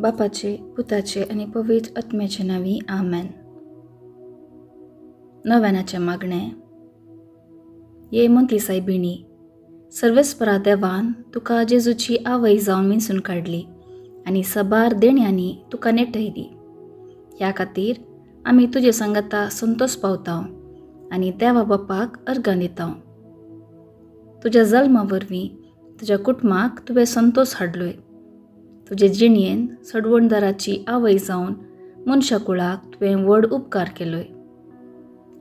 बापाचे, पुताचे आनी पवित्र आत्म्याचे नांवी, आमेन. नव्यानाचें मागणें. ये मोंती सायबिणी, सर्वेस्परा देवान तुका जेजूची आवय जावन विंचून काडली आनी सबार देण्यांनी तुका नेटयली. ह्या खातीर आमी तुजे सांगाता संतोस पावता आनी देवा बापाक अर्गां दिता. तुज्या जल्मा वरवीं तुज्या कुटुंबाक तुवें संतोस हाडलोय. तुजे जिणेन सडवणदाराची आवय जावन मनशा कुळाक तुवें व्हड उपकार केलोय.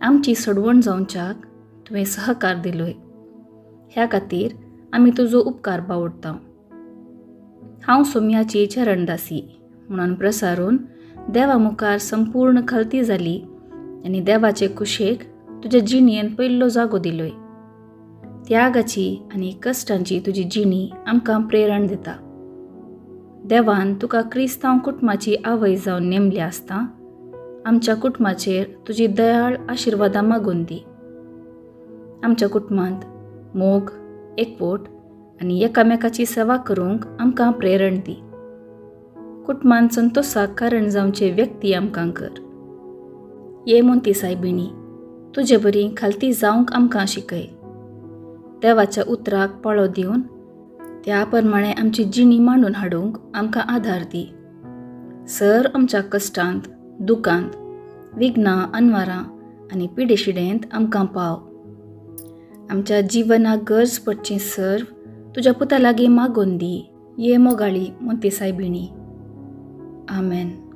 आमची सडवण जावच्याक तुवें सहकार दिलोय. ह्या खातीर आमी तुजो उपकार बावडटा. हांव सोम्याची चरणदासी म्हणून प्रसारून देवा मुखार संपूर्ण खलती जाली आनी देवाचे कुशेक तुज्या जिणेन पयल्लो जागो दिलोय. त्यागाची आनी कश्टांची तुजी जिणी आमकां प्रेरण दिता. देवान तुका क्रिस्तांव कुटुंबाची आवय जावन नेमली आसता आमच्या कुटुंबाचेर तुजी दयाळ आशिर्वादां मागून दी. आमच्या कुटुंबांत मोग, एकवट आनी एकामेकाची सेवा करूंक आमकां प्रेरण दी. कुटुंबांत संतोसाक कारण जावचे व्यक्ती आमकां कर. ये मोंती सायबिणी, तुजे बरी खालती जावंक आमकां शिकय. देवाच्या उतराक पाळो दिवन त्या प्रमाणे आमची जिणी मांडून हाडूंक आमकां आधार दी. सर आमच्या कश्टांत, दुखांत, विघ्नां, अनवारां आनी पिडेशिडेंत आमकां पाव. आमच्या जिवनाक गरज पडची सर्व तुज्या पुता लागीं मागून दी. ये मोगाळी मोंती सायबिणी, आमेन.